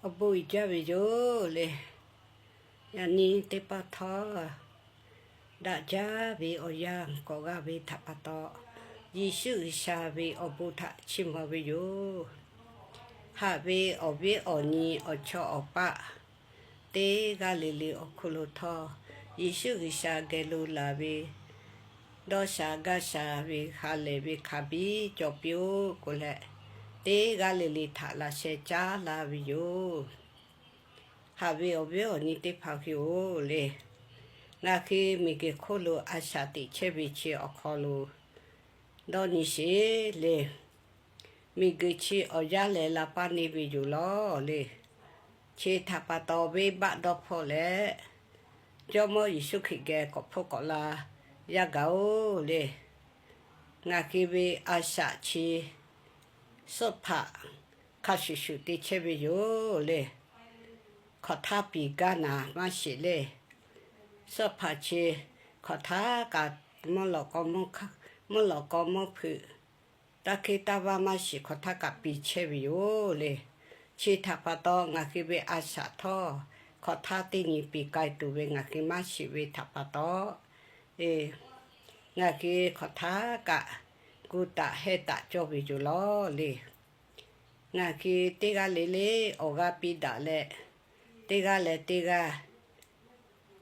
Awˬ bon uiˍ jaˇ ve yoˬ le. Yaꞈ nyi teˇ pawˆ htawˇ, daꞈ jaˇ ve awˬ yanˇ k'awꞈ g'a ve htaꞈ pa taw, Yeˍsuˆ G'uiˬsha ve awˬ bon htaꞈ chiˇ mvuh ve yoˬ. Haꞈ ve awˬ viˉ awˬ nyi awˬ chawˇ awˬ paˆ, teˇ g'aˇ le le awˬ hk'oˆ lo htawˇ, Yeˍsuˆ G'uiˬsha geh lo laˬ ve dawˇ sha gaˇ sha ve ha lehˬ ve hk'a biˇ cawˬ piˇ-oˆ k'oˆ leh, teˇ g'aˇ le le htaꞈ laꞈ sheh caˉ laˇ ve yoˬ. Haꞈ ve awˬ viˉ awˬ nyi teˇ hpaˍ hui-oˬ le, ngaˬ hui miˬguiˬ hk'oˆ lo a shaꞈ teꞈ chehˇ ve chi awˬ hk'aw lo dawˇ nyi sheˍ le. Miˬguiˬ chi awˬ yanˇ lehˬ la paˇ neˇ ve yoˬ lawˬ le. Chi htaꞈ pa taw venˇbaˆ dawˇ hpawˇ leh, Jawˇmawˇ Yeˍsuˆ Hkriꞈ geh k'awꞈ hpfuhˆ k'awꞈ la yaˇ gaˬ-oˬ le. Ngaˬ hui ve a shaꞈ chi suhˆ hpaꞈ hk'a shuˍ shuˍ te chehˇ ve yoˬ le. Hk'awꞈ htaˇ piˍ gaˇ naˍ maˇ shiˍ le. Suhˆ hpaꞈ chi hk'awꞈ htaˇ kaꞈ mvuhˇ lawꞈ k'aw mvuhˇ hpeuꞈ, taˇ hkiˇ taˇ vaˇ maˇ shiˍ, hk'awꞈ htaˇ kaꞈ piˍ chehˇ ve yoˬ le. Chi htaꞈ pa taw ngaˬ hui ve a shaꞈ htawˇ, hk'awꞈ htaˇ teˇ nyi piˍ k'ai tuˬ ve ngaˬ hui maˇ shiˍ ve htaꞈ pa taw, ngaˬ hui hk'awꞈ htaˇ kaꞈ gu taꞈ heh taꞈ cawˇ ve yoˬ lawˬ le. Ngaˬ hui teˇ g'aˇ le le awˬ g'aˇ piˇ daꞈ leh, teˇ g'aˇ leh teˇ g'aˇ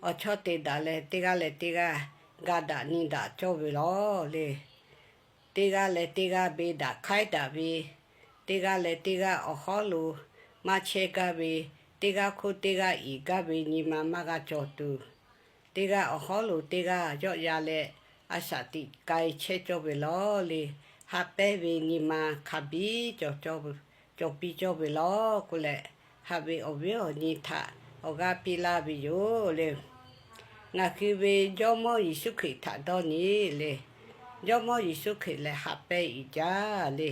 awˬ chawˇ te daꞈ leh, teˇ g'aˇ leh teˇ g'aˇ ga daꞈ nyi daꞈ cawˇ ve lawˬ le. Teˇ g'aˇ leh teˇ g'aˇ beˇ daꞈ hk'aiˉ daꞈ ve, teˇ g'aˇ leh teˇ g'aˇ awˬ hawˉ lo maˇ chehˇ gaˇ ve, teˇ g'aˇ hk'oˆ teˇ g'aˇ iˍ gaˇ ve nyi ma maˇ g'a cawˬ tuˬ, teˇ g'aˇ awˬ hawˉ lo teˇ g'aˇ yawˆ yan leh a shaꞈ teꞈ k'ai chehˇ cawˇ ve lawˬ le. Ha pehˇ ve nyi ma hk'a biˇ cawˬ piˇ cawˇ ve lawˬ k'oˆ leh, haꞈ ve awˬ viˉ awˬ nyi htaꞈ awˬ g'aˇ piˇ laˇ ve yoˬ le. Ngaˬ hui ve Jawˇmawˇ Yeˍsuˆ Hkriꞈ htaꞈ dawˇ nyi le. Jawˇmawˇ Yeˍsuˆ Hkriꞈ lehˬ ha pehˇ iˍ jaˇ le.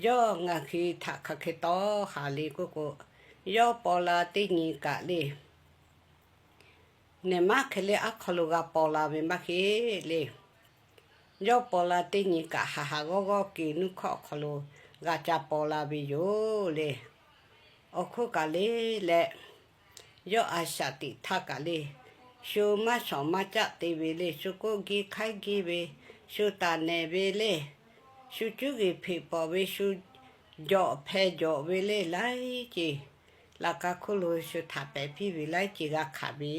Yawˇ ngaˬ hui htaꞈ hk'aˬ hk'e tawˇ haˍ le k'oˆ k'o, yawˇ paw la teˇ nyi kaꞈ le, nehˬ maˉ hk'e le aˉ hk'aw lo g'a paw la ve maˇ heˆ le. Yawˇ paw la teˇ nyi kaꞈ haˍ haˍ g'awˇ g'awˇ ke nuˇ hkawˇ awˬ hk'aw lo g'a ca paw la ve yoˬ le. Awˬ hk'oˆ kaꞈ le leh, yawˇ a shaꞈ teꞈ htaˇ kaꞈ le, shu maˇ shawˍ maˇ caˆ te ve le, shu k'oˆ giˇ hk'aiˉ giˇ ve, shu taˍ nehˬ ve le, shu cuˉ g'uiˬ hpeꞈ pawˍ ve, shu jawꞈ hpeh jawꞈ ve le, laiˉ ceuˬ laꞈ ka hk'oˆ lo shu htaꞈ pehˍ piˇ ve laiˉ ceuˬ g'a hkanˍ ve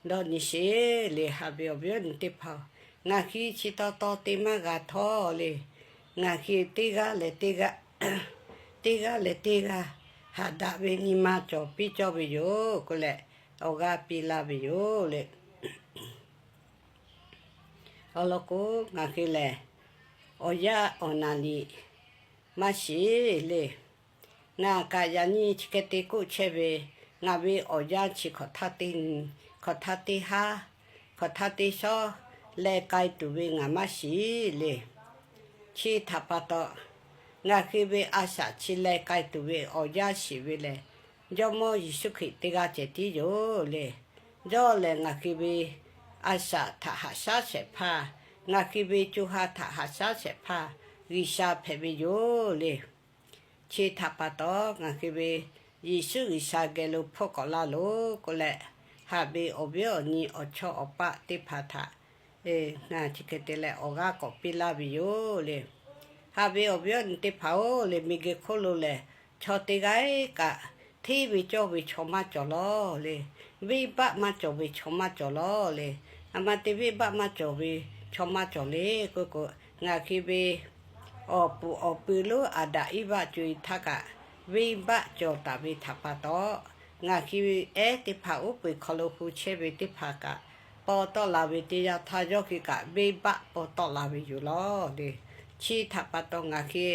dawˇ nyi sheˍ le. Haꞈ ve awˬ viˉ awˬ nyi teˇ hpaˍ, ngaˬ hui chi taw taw te maˇ g'a htawˇ le, ngaˬ hui teˇ g'aˇ leh teˇ g'aˇ, teˇ g'aˇ leh teˇ g'aˇ haꞈ daꞈ ve nyi ma cawˬ piˇ cawˇ ve yoˬ k'oˆ leh, awˬ g'aˇ piˇ laˇ ve yoˬ le. Awˬ lawn k'o, ngaˬ hui lehˬ awˬ yaˇ awˬ naˍ riˍ maˇ shiˍ le. Ngaˬ kaꞈ yaꞈ nyi chi hk'e te k'oˆ chehˇ ve, ngaˬ ve awˬ yanˇ chi hk'awꞈ htaˇ teˇ nyi, hk'awꞈ htaˇ teˇ haˉ, hk'awꞈ htaˇ teˇ shawˉ leh k'ai tuˬ ve ngaˬ maˇ shiˍ le. Chi htaꞈ pa taw, ngaˬ hui ve a shaꞈ chi leh k'ai tuˬ ve awˬ yanˇ shiˍ ve lehˬ, Jawˇmawˇ Yeˍsuˆ Hkriꞈ teˇ g'aˇ ceh tiˉ yoˬ le. Yawˇ lehˬ ngaˬ hui ve a shaꞈ htaꞈ haꞈ shaˉ shehˍ hpaˇ, ngaˬ hui ve co ha htaꞈ haꞈ shaˉ shehˍ hpaˇ G'uiˬsha hpehꞈ ve yoˬ le. Chi htaꞈ pa taw, ngaˬ hui ve Yeˍsuˆ G'uiˬsha geh lo hpfuhˆ k'awꞈ laˇ loˬ k'oˆ leh, haꞈ ve awˬ viˉ awˬ nyi awˬ chawˇ awˬ paˆ teˇ hpaˍ htaꞈ ngaˬ chi hk'e te leh awˬ g'aˇ k'awꞈ piˇ laˇ ve yoˬ le. Haꞈ ve awˬ viˉ awˬ nyi teˇ hpaˍ-oˬ le, miˬguiˬ hk'oˆ lo lehˬ, chaw teˇ g'aˇ kaꞈ hteˇ ve cawˇ ve chaw maˇ cawˬ lawˬ le. Venˇbaˆ maˇ cawˬ ve chaw maˇ cawˬ lawˬ le. A ma te venˇbaˆ maˇ cawˬ ve chaw maˇ cawˬ le k'oˆ k'o, ngaˬ hui ve awˬ puˍ awˬ pui lonˉ Aˍdanˍ Eˇvaˆ co-e htaˇ kaꞈ, venˇbaˆ cawˬ taˍ ve htaꞈ pa taw, ngaˬ hui ehˉ teˇ hpaˍ uˉ peunˍ hk'aw lo hu chehˇ ve teˇ hpaˍ kaꞈ, paw tawˆ la ve teˇ yanˇ htaˇ yawˇ hui kaꞈ venˇbaˆ paw tawˆ la ve yoˬ lawˬ le. Chi htaꞈ pa taw ngaˬ hui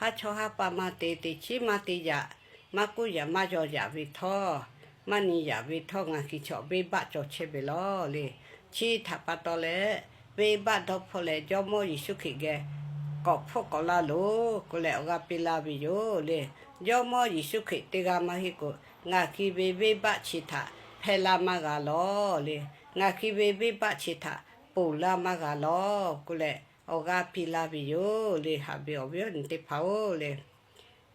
haˉ chawˇ haˉ paˆ maˇ te, teꞈ chiˉ maˇ te yaꞈ, maˇ k'uˉ yaꞈ maˇ yaw yaꞈ ve htawˇ, maˇ nyi yaꞈ ve htawˇ, ngaˬ hui chaw venˇbaˆ cawˬ chehˇ ve lawˬ le. Chi htaꞈ pa taw leh, venˇbaˆ dawˇ hpfuhˆ leh Jawˇmawˇ Yeˍsuˆ Hkriꞈ geh k'awꞈ hpfuhˆ k'awꞈ laˇ loˬ k'oˆ leh awˬ g'aˇ piˇ laˇ ve yoˬ le. Jawˇmawˇ Yeˍsuˆ Hkriꞈ teˇ g'aˇ maˇ heˆ k'o, ngaˬ hui ve venˇbaˆ chi htaꞈ hpehˇ laˇ maˇ g'a lawˬ le. Ngaˬ hui ve venˇbaˆ chi htaꞈ ponˬ laˇ maˇ g'a lawˬ k'oˆ leh awˬ g'aˇ piˇ laˇ ve yoˬ le. Haꞈ ve awˬ viˉ awˬ nyi teˇ hpaˍ-oˬ le,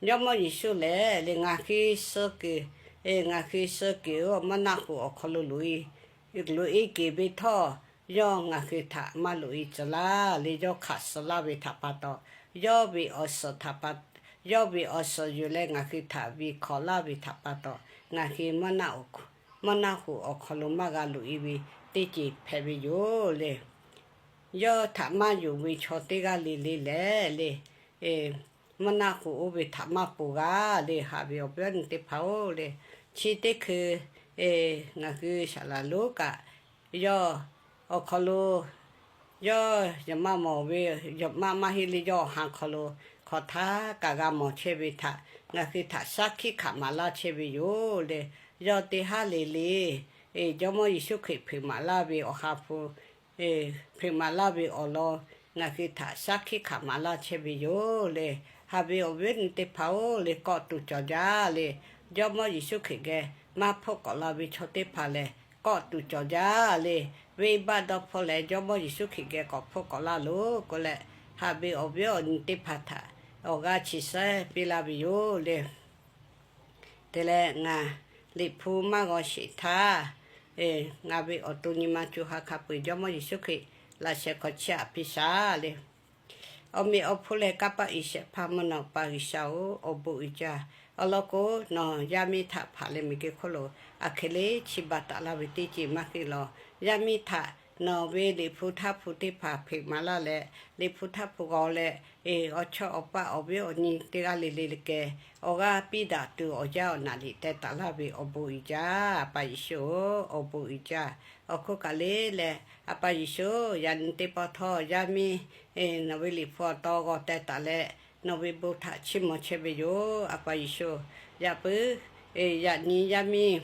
Jawˇmawˇ Yeˍsuˆ lehˬ le, ngaˬ hui suh kuiˬ, ngaˬ hui suh kuiˬ-oˬ, mvuhˇ naˆ hoꞈ awˬ hk'aw lo loꞈ-e, loꞈ-e keˬ ve htawˇ, yawˇ ngaˬ hui htaꞈ maˇ loꞈ-e tcuh laˇ le. Yawˇ hk'aˬ suh laˇ ve htaꞈ pa taw, yawˇ ve awˬ suhˍ htaꞈ pa, yawˇ ve awˬ suhˍ yuˬ leh ngaˬ hui htaꞈ ve hkawꞈ laˇ ve htaꞈ pa taw, ngaˬ hui mvuhˇ naˆ hoꞈ awˬ hk'aw lo maˇ g'a loꞈ-e ve teˇ ceuˬ hpehꞈ ve yoˬ le. Yawˇ htaꞈ maˇ yonˍ ve chaw teˇ g'aˇ le le lehˬ le, mvuhˇ naˆ hoꞈ oˇ ve htaꞈ maˇ ponˬ g'a le. Haꞈ ve awˬ viˉ awˬ nyi teˇ hpaˍ-oˬ le, chi teˇ hkui ngaˬ hui saˍ laˍ lonˉ kaꞈ, yawˇ awˬ hk'aw lo, yawˇ yawˬ maˇ mawˬ ve, yawˬ maˇ maˇ heˆ le, yawˇ awˬ ha hk'aw lo hk'aw htaˇ kaꞈ g'a mawˬ chehˇ ve htaꞈ ngaˬ hui htaꞈ shaˉ hkiˆ hkanˍ maˍ laˇ chehˇ ve yoˬ le. Yawˇ teˇ haˉ le le, Jawˇmawˇ Yeˍsuˆ Hkriꞈ hpeuꞈ maˍ laˇ ve awˬ ha hpu, hpeuꞈ maˍ laˇ ve awˬ lawn ngaˬ hui htaꞈ shaˉ hkiˆ hkanˍ maˍ laˇ chehˇ ve yoˬ le. Haꞈ ve awˬ viˉ awˬ nyi teˇ hpaˍ-oˬ le, kawˆ tuˬ cawˬ jaˇ le. Jawˇmawˇ Yeˍsuˆ Hkriꞈ geh maˇ hpfuhˆ k'awꞈ la ve chaw teˇ hpaˍ lehˬ, kawˆ tuˬ cawˬ jaˇ le. Venˇbaˆ dawˇ hpfuhˇ leh Jawˇmawˇ Yeˍsuˆ Hkriꞈ geh k'awꞈ hpfuhˆ k'awꞈ laˇ loˬ k'oˆ leh, haꞈ ve awˬ viˉ awˬ nyi teˇ hpaˍ htaꞈ awˬ g'aˇ chi sehˉ piˇ laˇ ve yoˬ le. Te leh ngaˬ Liꞈ hpu maˇ g'aw sheˍ htaˇ, ngaˬ ve awˬ to nyi ma co ha hk'a peu-eˬ Jawˇmawˇ Yeˍsuˆ Hkriꞈ laꞈ sheh hk'aw chiˇ aꞈ piˇ shaˍ le. Awˬ meꞈ awˬ hponˇ leh kanˇ paˆ iˍ shehˍ hpaˇ mvuhˇ naw pa G'uiˬsha-oˬ, awˬ bon uiˍ jaˇ. Awˬ lawn k'o, nawˬ yaˇ miˇ htaꞈ hpaꞈ leh miˬguiˬ hk'oˆ lo aˬ hk'e le chi baˬ taˍ laˇ ve teˇ ceuˬ maˇ heˆ law. Yaˇ miˇ htaꞈ nawˬ ve Liꞈ hpu htaˇ hpu teˇ hpaˍ hpeuꞈ maˍ laˇ leh, Liꞈ hpu htaˇ hpu g'aw leh, awˬ chawˇ awˬ paˆ awˬ viˉ awˬ nyi teˇ g'aˇ le le geh awˬ g'aˇ piˇ daꞈ tuˬ awˬ jaˇ awˬ naꞈ liꞈ teh taˍ laˇ ve awˬ bon uiˍ jaˇ. A pa Yeˍsuˆ-oˬ, awˬ bon uiˍ jaˇ. Awˬ hk'oˆ kaꞈ le leh, A pa Yeˍsuˆ, yaꞈ nyi teˇ pawˆ htawˇ yaˇ miˇ nawˬ ve Liꞈ hpu awˬ taw g'aw teh taˍ leh, nawˬ ve bon htaꞈ chiˇ mvuh chehˇ ve yoˬ. A pa Yeˍsuˆ, yaꞈ puiˉ, yaꞈ nyi yaˇ miˇ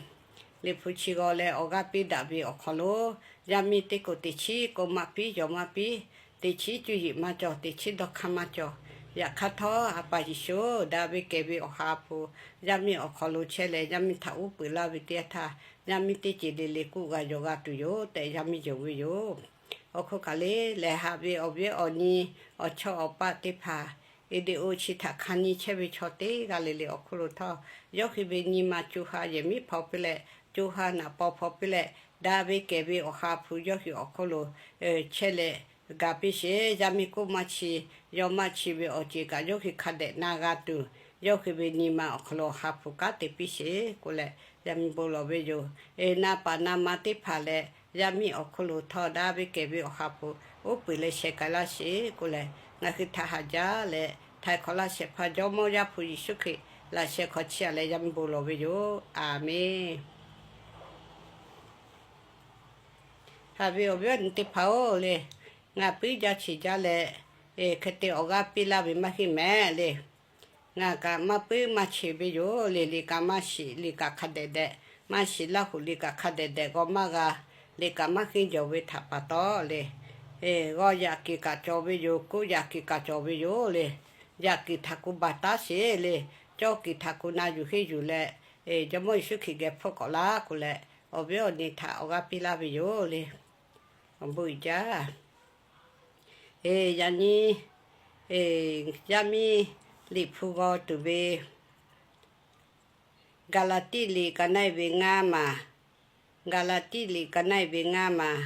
Liꞈ hpu chi g'aw leh awˬ g'aˇ piˇ daꞈ ve awˬ hk'aw lo, yaˇ miˇ teˇ k'o teꞈ chiˉ k'oˆ maˇ piˇ, yawˬ maˇ piˇ, teꞈ chiˉ cuˇ yiˍ maˇ cawˬ, teꞈ chiˉ dawˇ hk'aˇ maˇ cawˬ. Yaꞈ hk'aˇ htawˇ, A pa Yeˍsuˆ, daꞈ ve kehˬ ve awˬ ha hpu yaˇ miˇ awˬ hk'aw lo chehˇ leh, yaˇ miˇ htaꞈ uˉ peunˍ laˇ ve teˇ yanˇ htaˇ, yaˇ miˇ teˇ ceuˬ le le k'oˆ g'a yawˬ g'a tuˬ yoˬ tehꞈ yaˇ miˇ yonˍ ve yoˬ. Awˬ hk'oˆ kaꞈ le leh, haꞈ ve awˬ viˉ awˬ nyi awˬ chawˇ awˬ paˆ teˇ hpaˍ, video chi htaꞈ hk'a nyi chehˇ ve chaw teˇ g'aˇ le le awˬ hk'oˆ lo htawˇ, yawˇ hui ve nyi ma co ha yehˬ miˉ hpaw piˇ leh, co ha naꞈ paw hpaw piˇ leh, daꞈ ve kehˬ ve awˬ ha hpu yawˇ hui awˬ hk'oˆ lo chehˇ leh gaˬ piˇ sheˍ. Yaˇ miˇ k'oˆ maˇ chi, yawˇ maˇ chi ve awˬ ceuˬ kaꞈ yawˇ hui hk'a dehꞈ na g'a tuˬ, yawˇ hui ve nyi ma awˬ hk'aw lo awˬ ha hpu kanˉ te piˇ sheˍ k'oˆ leh, yaˇ miˇ bon lawˬ ve yoˬ. Na paˍ na ma teˇ hpaˍ leh, yaˇ miˇ awˬ hk'oˆ lo htawˇ daꞈ ve kehˬ ve awˬ ha hpu uˉ peunˍ leh sheh k'ai laˇ sheˍ k'oˆ leh, ngaˬ hui htaꞈ haꞈ jaˇ leh, htaiˍ hk'awꞈ laˇ shehˍ hpaˇ Jawˇmawˇ Yaˇ hpu Yeˍsuˆ Hkriꞈ laꞈ sheh hk'aw chiˇ aꞈ leh yaˇ miˇ bon lawˬ ve yoˬ. Aˬmenˍ. Haꞈ ve awˬ viˉ awˬ nyi teˇ hpaˍ-oˬ le, ngaˬ puiˉ jaˇ cheˬ jaˇ leh, hk'e te awˬ g'aˇ piˇ laˇ ve maˇ heˆ mehˍ le. Ngaˬ kaꞈ maˇ puiˉ maˇ cheˬ ve yoˬ le. Liꞈ kaꞈ maˇ shiˍ, liꞈ kaꞈ hk'a dehꞈ dehꞈ maˇ shiˍ, Laˇ huˍ liꞈ kaꞈ hk'a dehꞈ dehꞈ g'aw maˇ g'a, liꞈ kaꞈ maˇ henˇ jawˬ ve htaꞈ pa taw le, g'aw yaꞈ kuiˬ kaꞈ cawˬ ve yoˬ, kuˉ yaꞈ kuiˬ kaꞈ cawˬ ve yoˬ le. Yaꞈ kuiˬ htaꞈ k'oˆ baˬ taˉ sheˍ le. Cawˇ kuiˬ htaꞈ k'oˆ na yuˬ henˇ yuˬ leh, Jawˇmawˇ Yeˍsuˆ Hkriꞈ geh hpfuhˆ k'awꞈ laˇ k'oˆ leh, awˬ viˉ awˬ nyi htaꞈ awˬ g'aˇ piˇ laˇ ve yoˬ le. Awˬ bon uiˍ jaˇ. Yaꞈ nyi yaˇ miˇ Liꞈ hpu g'aw tuˬ ve Gaˍlaˍtiˆ liꞈ ka naˆ-e ve ngaˇ maˬ, Gaˍlaˍtiˆ liꞈ ka naˆ-e ve ngaˇ maˬ,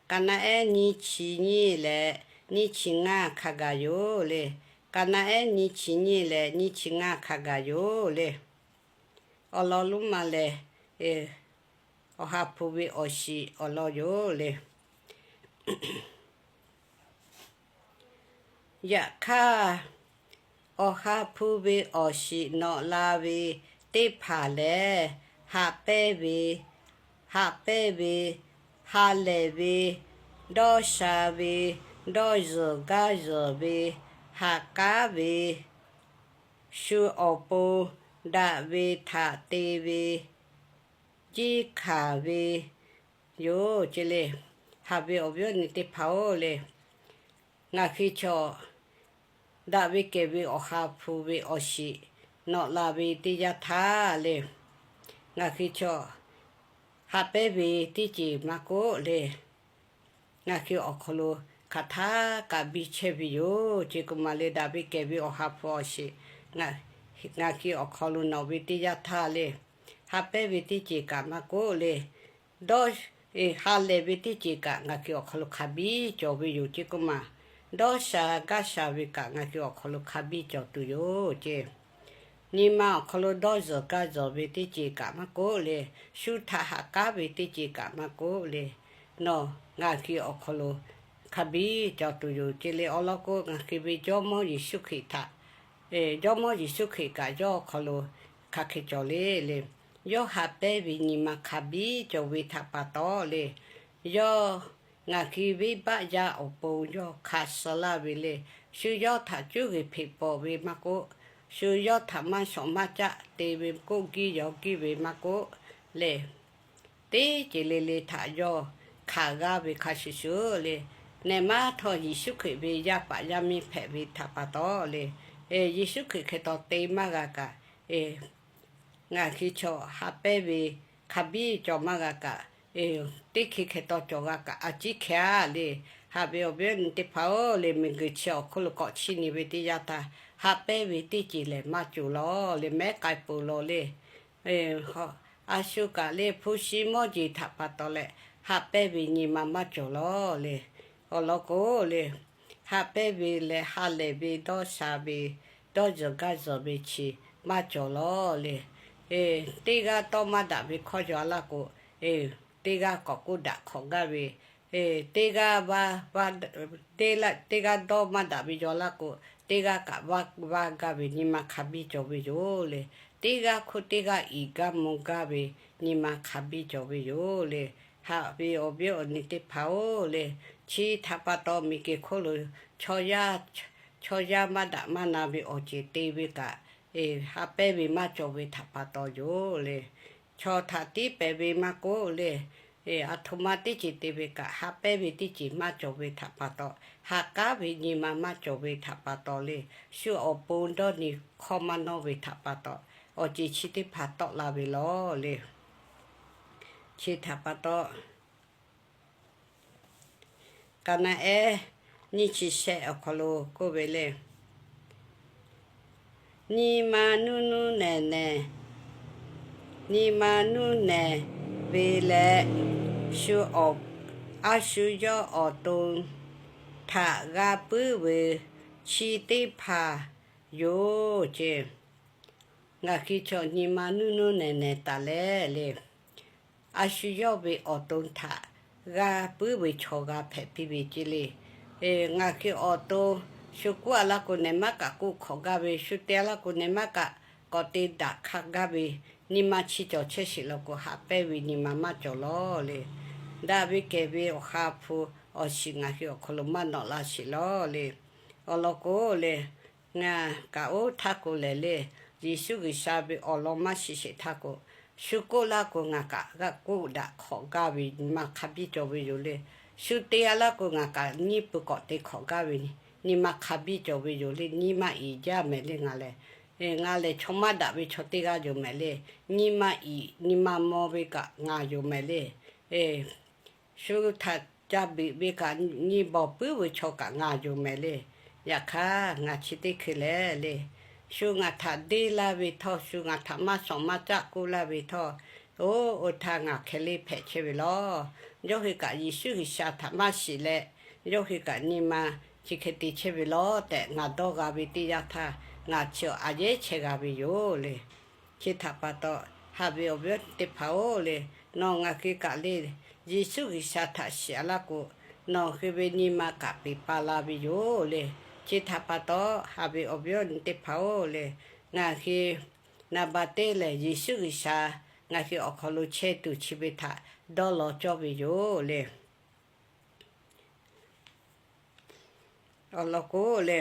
ka naˆ-ehˉ nyiˇ chi nyiˇ leh nyiˇ chi ngaˇ hk'a gaˬ yoˬ le. Ka naˆ-ehˉ nyiˇ chi nyiˇ leh nyiˇ chi ngaˇ hk'a gaˬ yoˬ le. Awˬ lawn lonˉ ma lehˬ, awˬ ha hpu ve awˬ shiˍ awˬ lawn yoˬ le. Yaꞈ hk'aˇ, awˬ ha hpu ve awˬ shiˍ nawꞈ la ve teˇ hpaˍ lehˬ, haꞈ pehnˇ ve, haꞈ pehnˇ ve, ha lehˬ ve, dawˇ sha ve, dawˇ zuhˬ gaˇ zuhˬ ve, haꞈ k'aˉ ve, shu awˬ pon daꞈ ve htaꞈ te ve, jiˇ hkanˍ ve yoˬ ce le. Haꞈ ve awˬ viˉ awˬ nyi teˇ hpaˍ-oˬ le, ngaˬ hui chaw daꞈ ve kehˬ ve awˬ ha hpu ve awˬ shiˍ nawꞈ la ve teˇ yanˇ htaˇ le, ngaˬ hui chaw haꞈ pehnˇ ve teˇ ceuˬ maˇ k'oˆ le, ngaˬ hui awˬ hk'aw lo hk'aˬ htaˇ kaꞈ biˇ chehˇ ve yoˬ. Chi k'o maˬ le, daꞈ ve kehˬ ve awˬ ha hpu awˬ shiˍ ngaˬ ngaˬ hui awˬ hk'aw lo nawˬ ve teˇ yanˇ htaˇ le, ha pehˇ ve teˇ ceuˬ kaꞈ maˇ k'oˆ le, dawˇ, ha lehˬ ve teˇ ceuˬ kaꞈ ngaˬ hui awˬ hk'aw lo hk'a biˇ cawˬ ve yoˬ ceˇ k'oˆ maˬ. Dawˇ sha gaˇ sha ve kaꞈ ngaˬ hui awˬ hk'aw lo hk'a biˇ cawˬ tuˬ yoˬ ceˇ. Nyi ma awˬ hk'aw lo dawˇ zuhˬ gaˇ zuhˬ ve teˇ ceuˬ kaꞈ maˇ k'oˆ le, shu htaꞈ ha k'aˉ ve teˇ ceuˬ kaꞈ maˇ k'oˆ le, nawˬ ngaˬ hui awˬ hk'aw lo hk'a biˇ cawˬ tuˬ yoˬ ceˇ le. Awˬ lawn k'o, ngaˬ hui ve Jawˇmawˇ Yeˍsuˆ Hkriꞈ htaꞈ, Jawˇmawˇ Yeˍsuˆ Hkriꞈ kaꞈ yawˇ awˬ hk'aw lo hk'aˬ hk'e cawˬ le le, yawˇ ha pehˇ ve nyi ma hk'a biˇ cawˬ ve htaꞈ pa taw le, yawˇ ngaˬ hui venˇbaˆ yaˇ awˬ pon yawˇ hk'a suh laˇ ve le. Shu yawˇ htaꞈ cuˉ g'uiˬ hpeꞈ pawˍ ve maˇ k'oˆ, shu yawˇ htaꞈ maˇ shawˍ maˇ caˆ te ve k'oˆ giˇ yaw giˇ ve maˇ k'oˆ le, teˇ ceuˬ le le htaꞈ yawˇ hk'aˬ g'aˇ ve hk'a shuˍ shuˍ le, nehˬ maˇ htawˇ Yeˍsuˆ Hkriꞈ ve yaˇ paˍ yaˇ miˇ hpehꞈ ve htaꞈ pa taw le, Yeˍsuˆ Hkriꞈ hk'e taw te maˇ g'a kaꞈ, ngaˬ hui chaw ha pehˇ ve hk'a biˇ cawˬ maˇ g'a kaꞈ, teˇ hkui hk'e taw cawˬ g'a kaꞈ a ciˉ hkeh a le. Haꞈ ve awˬ viˉ nyi teˇ hpaˍ-oˬ le, miˬguiˬ chi awˬ hk'oˆ lo k'awꞈ chiˇ nyi ve teˇ yanˇ htaˇ, ha pehˇ ve teˇ ceuˬ lehˬ maˇ cawˬ lawˬ le, mehˉ k'ai peuˬ lawˬ le. A shu kaꞈ le hpu shi mawˇ jeˬ htaꞈ pa taw leh, ha pehˇ ve nyi ma maˇ cawˬ lawˬ le. Awˬ lawn k'o le, ha pehˇ ve leh ha lehˬ ve dawˇ sha ve, dawˇ zuhˬ gaˇ zuhˬ ve chi maˇ cawˬ lawˬ le. Teˇ g'aˇ tawˇ maˇ daꞈ ve hkawˇ yaw laˇ k'o, teˇ g'aˇ k'awꞈ k'oˆ daꞈ hk'awꞈ gaˇ ve, teˇ g'aˇ, teˇ g'aˇ dawˇ maˇ daꞈ ve yaw laˇ k'o, teˇ g'aˇ kaꞈ vaˇ vaˇ gaˇ ve nyi ma hk'a biˇ cawˬ ve yoˬ le. Teˇ g'aˇ hk'oˆ teˇ g'aˇ iˍ gaˇ mvuh gaˇ ve nyi ma hk'a biˇ cawˬ ve yoˬ le. Haꞈ ve awˬ viˉ awˬ nyi teˇ hpaˍ-oˬ le, chi htaꞈ pa taw miˬguiˬ hk'oˆ lo chaw yaˇ maˇ daꞈ maˇ na ve awˬ ceuˬ te ve kaꞈ, ha pehˇ ve maˇ cawˬ ve htaꞈ pa taw yoˬ le. Chaw htaꞈ tiˉ pehˍ ve maˇ k'oˆ le, aˬ htoꞈ ma teˇ ceuˬ te ve kaꞈ ha pehˇ ve teˇ ceuˬ maˇ cawˬ ve htaꞈ pa taw, ha k'aˉ ve nyi ma maˇ cawˬ ve htaꞈ pa taw le, shu awˬ pon dawˇ nyi hkawˇ maˇ nawˇ ve htaꞈ pa taw, awˬ ceuˬ chi teˇ hpaˍ tawˆ la ve lawˬ le. Chi htaꞈ pa taw, Kaˍnaˍehˉ nyiˇ chi shehˆ awˬ hk'aw lo k'oˆ ve le, nyi ma nuˇ nuˇ nehˬ nehˬ, nyi ma nuˇ nehˬ ve leh, shu, a shu yawˇ awˬ to htaꞈ g'a puiˉ ve chi teˇ hpaˍ yoˬ ceˇ. Ngaˬ hui chaw nyi ma nuˇ nuˇ nehˬ nehˬ taˍ leh le, a shu yawˇ ve awˬ to htaꞈ g'a puiˉ ve chaw g'a hpehꞈ piˇ ve ceˇ le. Ngaˬ hui awˬ to shu k'oˆ a laˇ k'o nehˬ maˇ kaꞈ k'oˆ hk'awꞈ gaˇ ve, shu te a laˇ k'o nehˬ maˇ kaꞈ k'awꞈ te daꞈ hk'a gaˇ ve, nyi ma chi cawˬ chehˇ sheˍ law k'o, haꞈ pehnˇ ve nyi ma maˇ cawˬ lawˬ le. Daꞈ ve kehˬ ve awˬ ha hpu awˬ shiˍ ngaˬ hui awˬ hk'aw lo maˇ nawꞈ la sheˍ lawˬ le. Awˬ lawn k'o le, ngaˬ kaꞈ oˇ htaˇ k'o lehˬ le, Yeˍsuˆ G'uiˬsha ve awˬ lawn maˇ shiˍ sheˍ htaˇ k'o, shu k'oˆ laˇ k'o ngaˬ kaꞈ g'a k'oˆ daꞈ hk'awꞈ gaˇ ve nyi ma hk'a biˇ cawˬ ve yoˬ le. Shu te a laˇ k'o ngaˬ kaꞈ nyiˇ pui k'awꞈ te hk'awꞈ gaˇ ve nyi ma hk'a biˇ cawˬ ve yoˬ le. Nyi ma iˍ jaˇ mehˍ le ngaˬ lehˬ. Ngaˬ lehˬ chaw maˇ daꞈ ve chaw teˇ g'aˇ yoˬ mehˍ le. Nyi ma iˍ nyi ma maw ve kaꞈ ngaˬ yoˬ mehˍ le. Shu htaꞈ ca beꞈ ve kaꞈ nyi bawˬ puiˉ ve chaw kaꞈ ngaˬ yoˬ mehˍ le. Yaꞈ hk'aˇ ngaˬ chi teˇ hkui lehˬ le, shu ngaˬ htaꞈ deˇ laˇ ve htawˇ, shu ngaˬ htaꞈ maˇ shawˍ maˇ caˆ k'oˆ laˇ ve htawˇ, oˇ oˇ htaˇ ngaˬ hkeh leˇ hpehꞈ chehˇ ve lawˬ. Yawˇ hui kaꞈ Yeˍsuˆ G'uiˬsha htaꞈ maˇ shiˍ leh, yawˇ hui kaꞈ nyi ma chi hk'e te chehˇ ve lawˬ tehꞈ ngaˬ dawˇ g'a ve teˇ yanˇ htaˇ, ngaˬ chi a yeˉ chehˇ g'a ve yoˬ le. Chi htaꞈ pa taw, haꞈ ve awˬ viˉ teˇ hpaˍ-oˬ le, nawˬ ngaˬ hui kaꞈ le, Yeˍsuˆ G'uiˬsha htaꞈ shiˍ a laˇ k'o, nawˬ hui ve nyi ma kaꞈ peˬ pa la ve yoˬ le. Chi htaꞈ pa taw, haꞈ ve awˬ viˉ awˬ nyi teˇ hpaˍ-oˬ le, ngaˬ hui naˍ baˬ teˇ lehˬ Yeˍsuˆ G'uiˬsha ngaˬ hui awˬ hk'aw lo chehˇ tuˬ chi ve htaꞈ dawˇ law cawˇ ve yoˬ le. Awˬ lawn k'o le,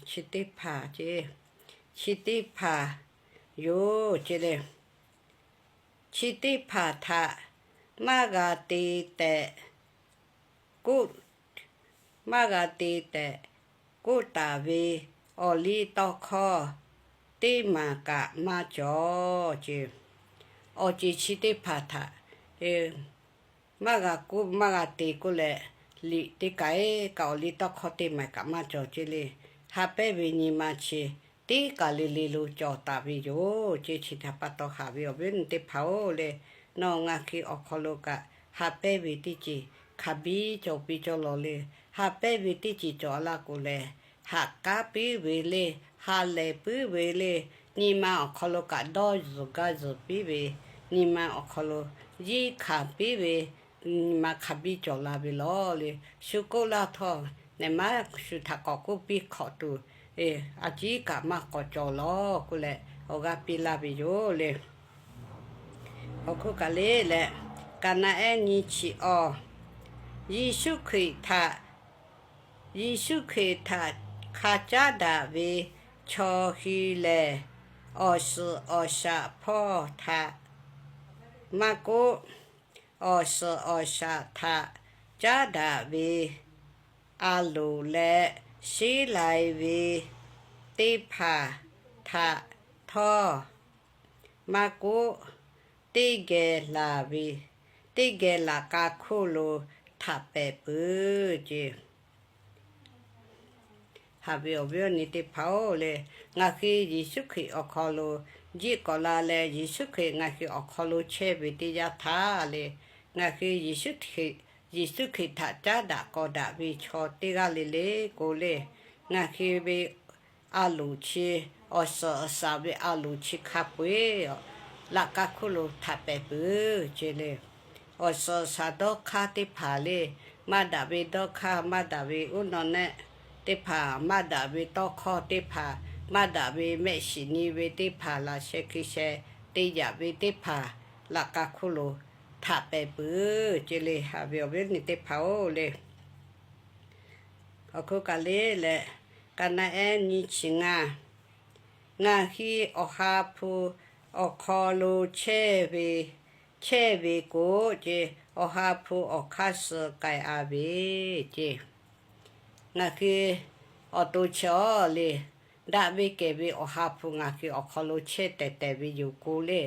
chi teˇ hpaˍ ce, chi teˇ hpaˍ yoˬ ce le. Chi teˇ hpaˍ htaꞈ maˇ g'a te tehꞈ k'oˆ, maˇ g'a te tehꞈ k'oˆ taˍ ve awˬ liˇ tawˇ hkawˇ teˇ maˬ kaꞈ maˇ cawˬ ce. Awˬ ceuˬ chi teˇ hpaˍ htaꞈ maˇ g'a kuˉ maˇ g'a te k'oˆ leh, liꞈ teˇ kaˬ-eˬ kaꞈ awˬ liˇ tawˇ hkawˇ teˇ maˬ kaꞈ maˇ cawˬ ce le. Ha pehˉ ve nyi ma chi teˇ kaˬ le le lo cawˬ taˍ ve yoˬ ce. Chi htaꞈ pa taw haꞈ ve awˬ viˉ awˬ nyi teˇ hpaˍ-oˬ le, nawˬ ngaˬ hui awˬ hk'aw lo kaꞈ ha pehˉ ve teˇ ceuˬ hk'a biˇ cawˬ piˇ cawˬ lawˬ le. Ha pehˉ ve teˇ ceuˬ cawˬ laˇ k'o lehˬ, haꞈ k'aˉ piˇ ve le, ha lehˬ puiˉ ve le, nyi ma awˬ hk'aw lo kaꞈ dawˇ zuhˬ gaˇ zuhˬ piˇ ve, nyi ma awˬ hk'aw lo yiˇ hkanˍ piˇ ve, nyi ma hk'a biˇ cawˬ la ve lawˬ le. Shu k'oˆ laˇ htawˇ, nehˬ maˉ shu htaꞈ k'awꞈ k'oˆ piˇ hk'awꞈ tuˬ, a ciˉ kaꞈ maˇ k'awꞈ cawˬ lawˬ k'oˆ leh awˬ g'aˇ piˇ laˇ ve yoˬ le. Awˬ hk'oˆ kaꞈ le leh, ka naˆ ehˉ nyi chi awˬ, Yeˍsuˆ Hkriꞈ htaꞈ, Yeˍsuˆ Hkriꞈ htaꞈ hk'a caˉ daꞈ ve chaw hui lehˬ, awˬ suhˍ awˬ shaꞈ hpawˇ htaꞈ maˇ k'oˆ, awˬ suhˍ awˬ shaꞈ htaꞈ caˉ daꞈ ve a loˍ leh sheˉ lai ve teˇ hpaˍ htaꞈ htawˇ maˇ k'oˆ, teˇ geh laˬ ve, teˇ geh laꞈ k'a hkuˇ lo htaꞈ pehˍ peuˬ ce. Haꞈ ve awˬ viˉ awˬ nyi teˇ hpaˍ-oˬ le, ngaˬ hui Yeˍsuˆ Hkriꞈ awˬ hk'aw lo jiˆ k'awꞈ la leh, Yeˍsuˆ Hkriꞈ ngaˬ hui awˬ hk'aw lo chehˇ ve teˇ yanˇ htaˇ le, ngaˬ hui Yeˍsuˆ Hkriꞈ htaꞈ caˉ daꞈ k'awꞈ daꞈ ve chaw teˇ g'aˇ le le k'o le, ngaˬ hui ve a loˍ chi, awˬ suhˍ awˬ shaꞈ ve a loˍ chi hk'a peu-eˬ laꞈ k'a hkuˇ lo htaꞈ pehˍ peuˬ ce le. Awˬ suhˍ awˬ shaꞈ dawˇ hk'aˇ teˇ hpaˍ le, maˇ daꞈ ve dawˇ hk'aˇ, maˇ daꞈ ve uˉ naw nehˆ teˇ hpaˍ, maˇ daꞈ ve tawˇ hkawˇ teˇ hpaˍ, maˇ daꞈ ve mehˆ shiˍ nyi ve teˇ hpaˍ, laꞈ sheh hkui sheh te yaꞈ ve teˇ hpaˍ, laꞈ k'a hkuˇ lo htaꞈ pehˍ peuˬ ce le. Haꞈ ve awˬ viˉ awˬ nyi teˇ hpaˍ-oˬ le, awˬ hk'oˆ kaꞈ le leh, ka naˆ ehˉ nyi chi ngaˇ, ngaˬ hui Awˬ ha hpu awˬ hk'aw lo chehˇ ve, chehˇ ve k'o ce, Awˬ ha hpu awˬ hk'aˇ suh k'ai-a ve ce. Ngaˬ hui awˬ to chi awˬ le, daꞈ ve kehˬ ve Awˬ ha hpu ngaˬ hui awˬ hk'aw lo chehˇ tehˬ tehˬ ve yoˬ k'o le,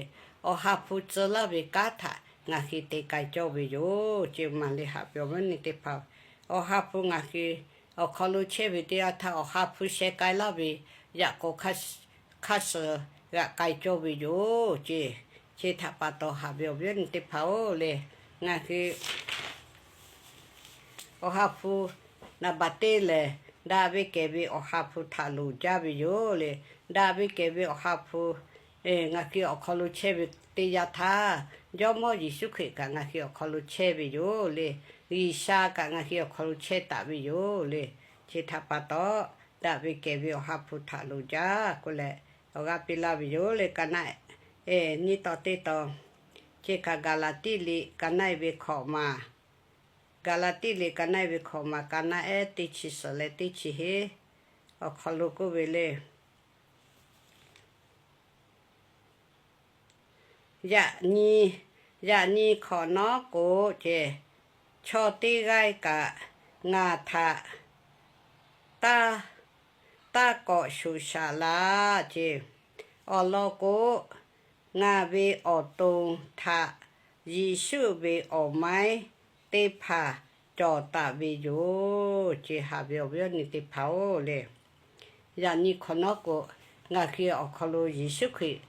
Awˬ ha hpu tcuh laˇ ve kanˉ htaꞈ ngaˬ hui te k'ai cawˇ ve yoˬ ce. Maˬ le, haꞈ ve awˬ viˉ awˬ nyi teˇ hpaˍ, Awˬ ha hpu ngaˬ hui awˬ hk'aw lo chehˇ ve teˇ yanˇ htaˇ, Awˬ ha hpu sheh k'ai laˇ ve yaꞈ k'o hk'aˇ suh g'aꞈ k'ai cawˇ ve yoˬ ce. Chi htaꞈ pa taw haꞈ ve awˬ viˉ awˬ nyi teˇ hpaˍ-oˬ le, ngaˬ hui Awˬ ha hpu naˍ baˬ teˇ lehˬ, daꞈ ve kehˬ ve Awˬ ha hpu htaꞈ loˍ jaˇ ve yoˬ le. Daꞈ ve kehˬ ve Awˬ ha hpu ngaˬ hui awˬ hk'aw lo chehˇ ve teˇ yanˇ htaˇ, Jawˇmawˇ Yeˍsuˆ Hkriꞈ kaꞈ ngaˬ hui awˬ hk'aw lo chehˇ ve yoˬ le. G'uiˬsha kaꞈ ngaˬ hui awˬ hk'aw lo chehˇ taˍ ve yoˬ le. Chi htaꞈ pa taw, daꞈ ve kehˬ ve Awˬ ha hpu htaꞈ loˍ jaˇ k'oˆ leh awˬ g'aˇ piˇ laˇ ve yoˬ le. Ka naˆ ehˉ nyi taw teˇ taw, chi kaꞈ Gaˍlaˍtiˆ liꞈ ka naˆ ehˉ ve hkawꞈ maˬ, Gaˍlaˍtiˆ liꞈ ka naˆ ehˉ ve hkawꞈ maˬ, ka naˆ ehˉ teˇ chi suhˍ leh teˇ chi hiˉ awˬ hk'aw lo k'oˆ ve le. Yaꞈ nyi, yaꞈ nyi hk'awꞈ nawˉ k'o ce, chaw teˇ g'aˇ kaꞈ ngaˬ htaꞈ taˇ, taˇ kawꞈ shuˍ shaˍ laˇ ce. Awˬ lawn k'o, ngaˬ ve awˬ to htaꞈ Yeˍsuˆ ve awˬ maiˉ teˇ hpaˍ cawˬ taˍ ve yoˬ ce. Haꞈ ve awˬ viˉ awˬ nyi teˇ hpaˍ-oˬ le, yaꞈ nyi hk'awꞈ nawˉ k'o, ngaˬ hui awˬ hk'aw lo Yeˍsuˆ Hkriꞈ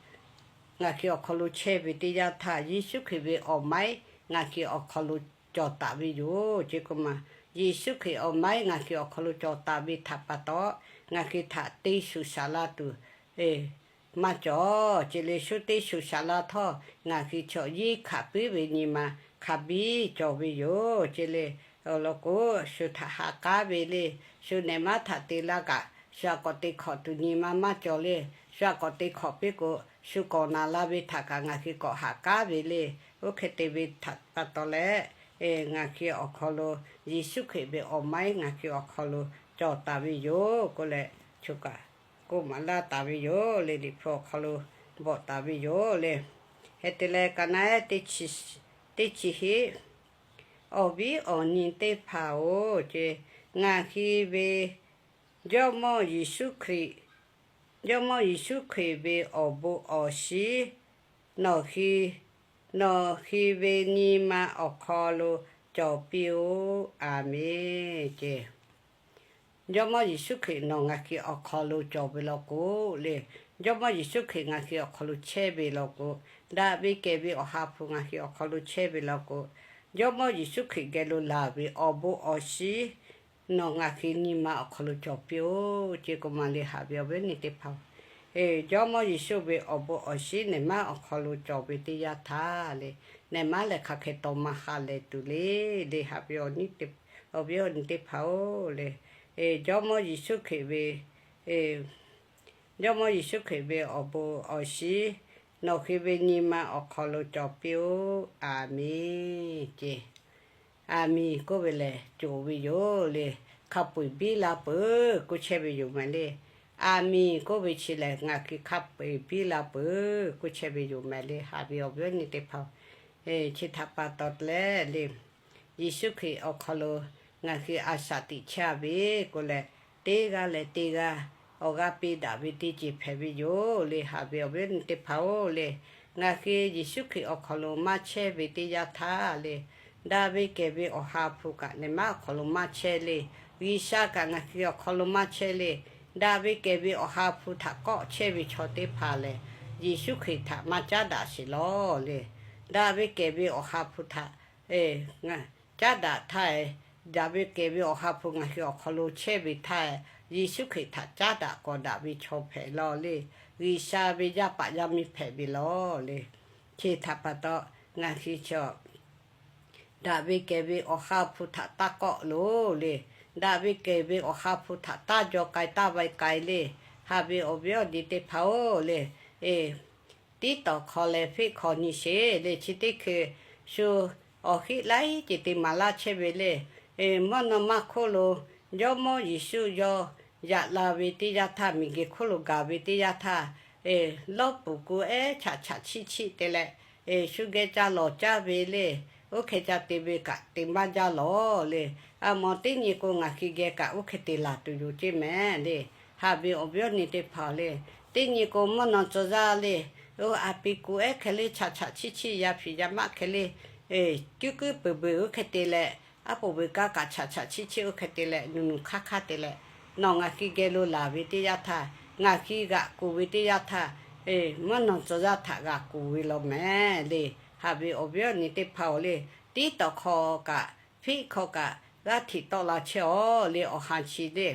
ngaˬ hui awˬ hk'aw lo chehˇ ve teˇ yanˇ htaˇ, Yeˍsuˆ Hkriꞈ ve awˬ maiˉ ngaˬ hui awˬ hk'aw lo cawˬ taˍ ve yoˬ ce. K'o maˬ, Yeˍsuˆ Hkriꞈ awˬ maiˉ ngaˬ hui awˬ hk'aw lo cawˬ taˍ ve htaꞈ pa taw, ngaˬ hui htaꞈ te shuˍ shaˍ la tuˬ maˇ cawˬ ce le. Shu te shuˍ shaˍ la htawˇ, ngaˬ hui chaw yiˇ hkanˍ puiˉ ve nyi ma hk'a biˇ cawˬ ve yoˬ ce le. Awˬ lawn k'o, shu htaꞈ ha k'aˉ ve le. Shu nehˬ maˉ htaꞈ te laˇ kaꞈ, shu aꞈ k'awꞈ te hk'awꞈ tuˬ nyi ma maˇ cawˬ le. Shu aꞈ k'awꞈ te hk'awꞈ piˇ k'o, shu k'awꞈ naˍ la ve htaꞈ kaꞈ ngaˬ hui k'awꞈ ha k'aˉ ve le. Oˇ hk'e te ve htaꞈ pa taw leh, ngaˬ hui awˬ hk'aw lo Yeˍsuˆ Hkriꞈ ve awˬ maiˉ ngaˬ hui awˬ hk'aw lo cawˬ taˍ ve yoˬ k'oˆ leh, choˬ kaꞈ k'oˆ maˍ laˇ taˍ ve yoˬ le. Liꞈ hpu awˬ hk'aw lo bvuhꞈ taˍ ve yoˬ le. Hk'e te leh, ka naˆ ehˉ teˇ chi hiˉ, awˬ viˉ awˬ nyi teˇ hpaˍ-oˬ ce, ngaˬ hui ve Jawˇmawˇ Yeˍsuˆ Hkriꞈ, Jawˇmawˇ Yeˍsuˆ Hkriꞈ ve awˬ bon awˬ shiˍ nawˬ hui nawˬ hui ve nyi ma awˬ hk'aw lo cawˬ piˇ-oˆ. A menˬ ceˇ. Jawˇmawˇ Yeˍsuˆ Hkriꞈ nawˬ ngaˬ hui awˬ hk'aw lo cawˬ ve law k'o le, Jawˇmawˇ Yeˍsuˆ Hkriꞈ ngaˬ hui awˬ hk'aw lo chehˇ ve law k'o, daꞈ ve kehˬ ve Awˬ ha hpu ngaˬ hui awˬ hk'aw lo chehˇ ve law k'o, Jawˇmawˇ Yeˍsuˆ Hkriꞈ geh lo laˬ ve awˬ bon awˬ shinˉ nawˬ ngaˬ hui nyi ma awˬ hk'aw lo cawˬ piˇ-oˆ. Chi k'o maˬ le, haꞈ ve awˬ viˉ awˬ nyi teˇ hpaˍ-oˬ, Jawˇmawˇ Yeˍsuˆ ve awˬ bon awˬ shinˉ nehˬ maˇ awˬ hk'aw lo cawˬ ve teˇ yanˇ htaˇ le, nehˬ maˇ lehˬ hk'aˬ hk'e taw maˇ ha lehˬ tuˬ le, le haꞈ ve awˬ viˉ awˬ nyi teˇ hpaˍ-oˬ le, Jawˇmawˇ Yeˍsuˆ Hkriꞈ ve Jawˇmawˇ Yeˍsuˆ Hkriꞈ ve awˬ bon awˬ shinˉ nawˬ hui ve nyi ma awˬ hk'aw lo cawˬ piˇ-oˆ. A menˬ ceˇ. A menˬ k'oˆ ve lehˬ, cawˬ ve yoˬ le. Hk'a peu-eˬ biˇ la peuˬ k'oˆ chehˇ ve yoˬ mehˍ le. A menˬ k'oˆ ve chi lehˬ, ngaˬ hui hk'a peu-eˬ biˇ la peuˬ k'oˆ chehˇ ve yoˬ mehˍ le. Haꞈ ve awˬ viˉ awˬ nyi teˇ hpaˍ-oˬ, chi htaꞈ pa taw leh le, Yeˍsuˆ Hkriꞈ awˬ hk'aw lo ngaˬ hui a shaꞈ teꞈ chehˇ ve k'o leh, teˇ g'aˇ leh teˇ g'aˇ awˬ g'aˇ piˇ daꞈ ve teˇ ceuˬ hpehꞈ ve yoˬ le. Haꞈ ve awˬ viˉ awˬ nyi teˇ hpaˍ-oˬ le, ngaˬ hui Yeˍsuˆ Hkriꞈ awˬ hk'aw lo maˇ chehˇ ve teˇ yanˇ htaˇ le, daꞈ ve kehˬ ve Awˬ ha hpu kaꞈ nehˬ maˇ awˬ hk'aw lo maˇ chehˇ le. G'uiˬsha kaꞈ ngaˬ hui awˬ hk'aw lo maˇ chehˇ le. Daꞈ ve kehˬ ve Awˬ ha hpu htaꞈ kawˆ chehˇ ve chaw teˇ hpaˍ lehˬ, Yeˍsuˆ Hkriꞈ htaꞈ maˇ caˉ daꞈ sheˍ lawˬ le. Daꞈ ve kehˬ ve Awˬ ha hpu htaꞈ caˉ daꞈ htaˇ, daꞈ ve kehˬ ve Awˬ ha hpu ngaˬ hui awˬ hk'aw lo chehˇ ve htaˇ, Yeˍsuˆ Hkriꞈ htaꞈ caˉ daꞈ kawꞈ daꞈ ve chaw hpehꞈ lawˬ le. G'uiˬsha ve yaˇ paˍ yaˇ miˇ hpehꞈ ve lawˬ le. Chi htaꞈ pa taw, ngaˬ hui chaw daꞈ ve kehˬ ve Awˬ ha hpu htaꞈ taˇ kawˆ loˬ le. Daꞈ ve kehˬ ve Awˬ ha hpu htaꞈ taˇ jaw k'ai taˇ vaiˇ k'ai le. Haꞈ ve awˬ viˉ awˬ nyi teˇ hpaˍ-oˬ le, tiˉ tawˍ hk'aw leh feˆ hk'aw nyi sheˍ le. Chi teˇ hkui shu awˬ hiˆ laiˉ ceuˬ te maˍ laˇ chehˇ ve le. Mvuhˇ naw ma hk'oˆ lo Jawˇmawˇ Yeˍsuˆ yawˇ yaꞈ la ve teˇ yanˇ htaˇ, miˬguiˬ hk'oˆ lo gaˬ ve teˇ yanˇ htaˇ, lawˇ puˍ ku ehˉ chaꞈ chaꞈ chiˆ chiˆ te leh, shu geh ca lawˬ caˇ ve le. Oˇ hk'e ca te ve kaꞈ te maˇ jaˇ lawˬ le. A mawˬ teˇ nyi k'o, ngaˬ hui geh kaꞈ oˇ hk'e te laˬ tuˬ yoˬ ceˇ mehˍ le. Haꞈ ve awˬ viˉ awˬ nyi teˇ hpaˍ le, teˇ nyi k'o mvuhˇ naw tcuh yaˇ le, a pi ku ehˉ hk'e le chaꞈ chaꞈ chiˆ chiˆ, yaˇ hpiꞈ yaˇ maˆ hk'e le cuˉ kuiˉ peuˬ peuˬ oˇ hk'e te leh, aˉ poꞈ veuꞈ kaˇ kaꞈ chaꞈ chaꞈ chiˆ chiˆ oˇ hk'e te leh, nuˬ nuˬ hk'aˇ hk'aˇ te leh, nawˬ ngaˬ hui geh lo laˬ ve teˇ yanˇ htaˇ, ngaˬ hui g'aꞈ kuˬ ve teˇ yanˇ htaˇ, mvuhˇ naw tcuh yaˇ htaꞈ g'aꞈ kuˬ ve lawˬ mehˍ le. Haꞈ ve awˬ viˉ awˬ nyi teˇ hpaˍ-oˬ le, tiˉ tawˍ hk'aw kaꞈ feˆ hk'aw kaꞈ g'aˇ htiꞈ tawˆ la chehˇ-aˬ le. Awˬ ha chi le,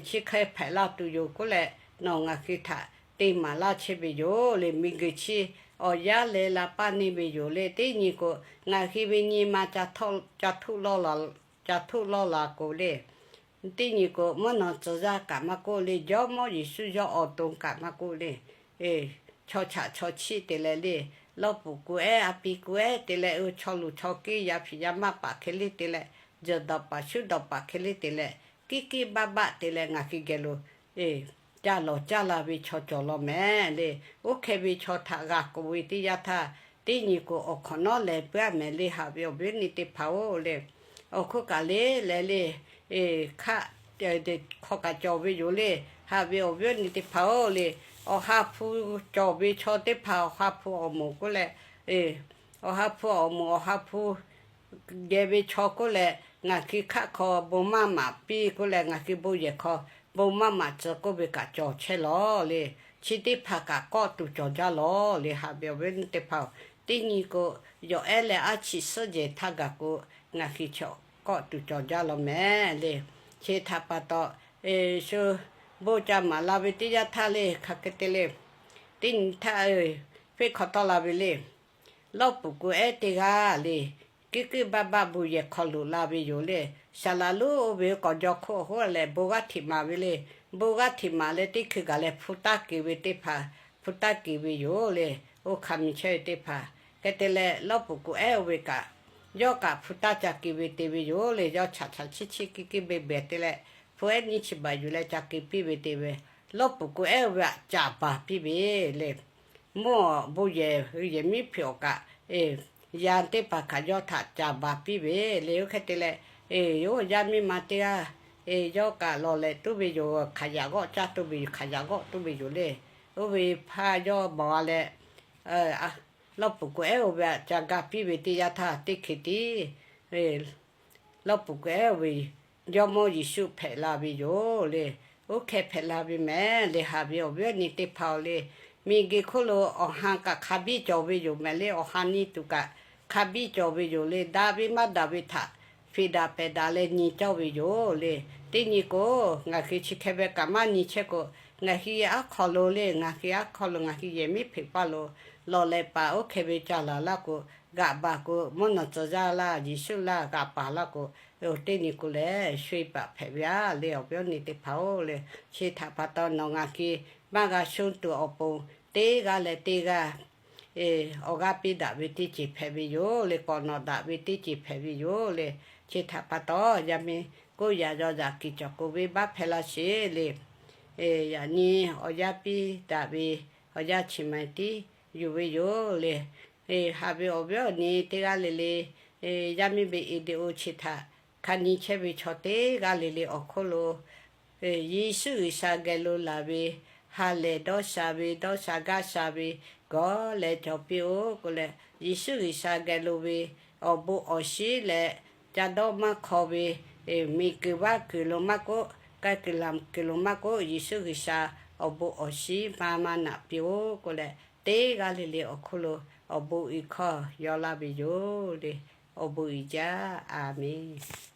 chi hk'e hpehꞈ la tuˬ yoˬ k'oˆ leh, nawˬ ngaˬ hui htaꞈ te maˍ laˇ chehˇ ve yoˬ le. Miˬguiˬ chi awˬ yanˇ leh la paˇ neˇ ve yoˬ le. Teˇ nyi k'o, ngaˬ hui ve nyi ma ca htuˆ lawˇ la k'o le, teˇ nyi k'o mvuhˇ naw tcuh yaˇ kaꞈ maˇ k'oˆ le, Jawˇmawˇ Yeˍsuˆ yawˇ awˬ to kaꞈ maˇ k'oˆ le, chaw chaꞈ chaw chiˆ te leh le, lawˇ puˍ ku ehˉ a pi ku ehˉ te leh, chaw luˬ chaw kiˇ yaˇ hpiꞈ yaˇ maˆ paˍ hk'e le te leh, jeuˬ dawˬ paˍ shuˉ dawˬ paˍ hk'e le te leh, kiˇ kiˇ baˆ baˆ te leh ngaˬ hui geh lo ca lawˬ caˇ la ve chaw cawˬ lawˬ mehˍ le. Oˇ hk'e ve chaw htaꞈ g'aꞈ kuˬ ve teˇ yanˇ htaˇ, teˇ nyi k'o awˬ hk'awꞈ nawˉ leh puiˉ-a mehˍ le. Haꞈ ve awˬ viˉ awˬ nyi teˇ hpaˍ-oˬ le, awˬ hk'oˆ kaꞈ le leh le, hk'aˆ hk'aw kaꞈ cawˬ ve yoˬ le. Haꞈ ve awˬ viˉ awˬ nyi teˇ hpaˍ-oˬ le, Awˬ ha hpu cawˬ ve chaw teˇ hpaˍ, Awˬ ha hpu awˬ moˍ k'oˆ leh, Awˬ ha hpu awˬ moˍ, Awˬ ha hpu geh ve chaw k'oˆ leh, ngaˬ hui hk'aˆ hk'aw bon maˇ maˍ piˇ k'oˆ leh, ngaˬ hui bon yehˬ hk'aw bon maˇ maˍ tcuh k'oˆ ve kaꞈ cawˬ chehˇ lawˬ le. Chi teˇ hpaˍ kaꞈ kawˆ tuˬ cawˬ jaˇ lawˬ le. Haꞈ ve awˬ viˉ teˇ hpaˍ-oˬ, teˇ nyi k'o, yawˬ ehˉ leh aˉ chi suhˉ jehˬ htaˇ gaˬ k'o, ngaˬ hui chaw kawˆ tuˬ cawˬ jaˇ lawˬ mehˍ le. Chi htaꞈ pa taw, shu bon ca maˍ la ve teˇ yanˇ htaˇ le, hk'aˬ hk'e te le, teˇ nyi htaˇ feˆ hk'aw tawˆ la ve le. Lawˇ puˍ ku ehˉ teˇ g'aˇ le, kiˇ kiˇ baˆ baˆ bon yehˬ hk'aw loꞈ la ve yoˬ le. Saˍ laˍ lonˉ oˇ ve k'awꞈ jaw hk'oˆ hoˉ leh bon g'aˇ htiꞈ maˍ ve le. Bon g'aˇ htiꞈ maˍ leh teˇ hkui gaˬ leh hpu taˇ keꞈ ve teˇ hpaˍ, hpu taˇ keꞈ ve yoˬ le. Oˇ hk'a mi chehˇ ve teˇ hpaˍ hk'e te leh, lawˇ puˍ ku ehˉ oˇ ve kaꞈ, yawˇ kaꞈ hpu taˇ ca keꞈ ve te ve yoˬ le. Yawˇ chaꞈ chaꞈ chiˆ chiˆ kiˇ kiˇ beh behˬ te leh, hpu ehˉ nyiˇ chi baˬ yuˬ leh ca keꞈ piˇ ve te ve, lawˇ puˍ ku ehˉ oˇ ve htaꞈ caˍ baˬ piˇ ve le. Mvuhˇ awˬ bon yehˬ, yehˬ miˉ hpeꞈ awˬ kaꞈ, yaˇ teˇ hpaˍ htaꞈ yawˇ htaꞈ caˍ baˬ piˇ ve le. Oˇ hk'e te leh, oˇ yaˇ miˇ ma teˇ g'aˇ yawˇ kaꞈ lawˬ lehꞈ tuˉ ve yoˬ. Hk'aˬ yaꞈ g'awˆ caˇ tuˬ ve yoˬ. Hk'aˬ yaꞈ g'awˆ tuˬ ve yoˬ le. Oˇ ve hpaˇ yawˇ mawˬ a leh, Lawˇ puˍ k'o ehˉ-oˬ ve aꞈ ca ga piˇ ve teˇ yanˇ htaˇ teˇ hkeh tiˉ lawˇ puˍ k'o ehˉ-oˬ ve Jawˇmawˇ Yeˍsuˆ hpehꞈ la ve yoˬ le. Oˇ hkeh hpehꞈ la ve mehˍ le. Haꞈ ve awˬ viˉ awˬ nyi teˇ hpaˍ-oˬ le, miˬguiˬ hk'oˆ lo awˬ ha kaꞈ hk'a biˇ cawˬ ve yoˬ mehˍ le. Awˬ ha nyi tuˬ kaꞈ hk'a biˇ cawˬ ve yoˬ le. Daꞈ ve maˇ daꞈ ve htaꞈ feꞈ daꞈ pehˬ daꞈ leh nyi cawˇ ve yoˬ le. Teˇ nyi k'o, ngaˬ hui chi hkeh ve kaꞈ maˇ nyi chehˇ k'o, ngaˬ hui aˉ hk'aw lo le, ngaˬ hui aˉ hk'aw lo ngaˬ hui yehˬ miˉ hpeꞈ paˇ lo lawˬ leh paˍ oˇ hkeh ve ca laˬ laˇ k'o, g'aꞈ baˬ k'o, mvuhˇ naw tcuh yaˇ laˇ, Yeˍsuˆ laˇ g'aꞈ paˍ laˇ k'o, oˇ teˇ nyi k'o lehˬ sho-eˬ paˍ hpehꞈ ve aꞈ le. Awˬ viˉ awˬ nyi teˇ hpaˍ-oˬ le, chi htaꞈ pa taw nawˬ ngaˬ hui maˇ g'a shonˇ tuˬ awˬ pon, teˇ g'aˇ leh teˇ g'aˇ awˬ g'aˇ piˇ daꞈ ve teˇ ceuˬ hpehꞈ ve yoˬ le. K'awꞈ nawꞈ daꞈ ve teˇ ceuˬ hpehꞈ ve yoˬ le. Chi htaꞈ pa taw yaˇ miˇ k'oˆ yaꞈ yaw yaꞈ kiˍ cawˬ k'oˍ ve baˆ hpehˇ laˇ sheˍ le. Yaꞈ nyi awˬ yanˇ piˇ daꞈ ve awˬ yanˇ chi ma tiˉ yuˬ ve yoˬ le. Haꞈ ve awˬ viˉ awˬ nyi teˇ g'aˇ le le, yaˇ miˇ ve video chi htaꞈ hk'a nyi chehˇ ve chaw teˇ g'aˇ le le awˬ hk'oˆ lo Yeˍsuˆ G'uiˬsha geh lo laˬ ve ha lehˬ dawˇ sha ve, dawˇ sha gaˇ sha ve gawˬ leh cawˬ piˇ-oˆ k'oˆ leh, Yeˍsuˆ G'uiˬsha geh lo ve awˬ bon awˬ shinˉ leh ca dawˇ maˇ hk'aw ve, miˬ kuiˬ vaˇ kuiˬ lo maˇ k'oˆ, k'ai kuiˬ laˬ kuiˬ lo maˇ k'oˆ, Yeˍsuˆ G'uiˬsha awˬ bon awˬ shinˉ maˇ maˇ naꞈ piˇ-oˆ k'oˆ leh, teˇ g'aˇ le le awˬ hk'oˆ lo awˬ bon uiˍ hkawˇ yaw laˇ ve yoˬ le. Awˬ bon uiˍ jaˇ. A menˬ.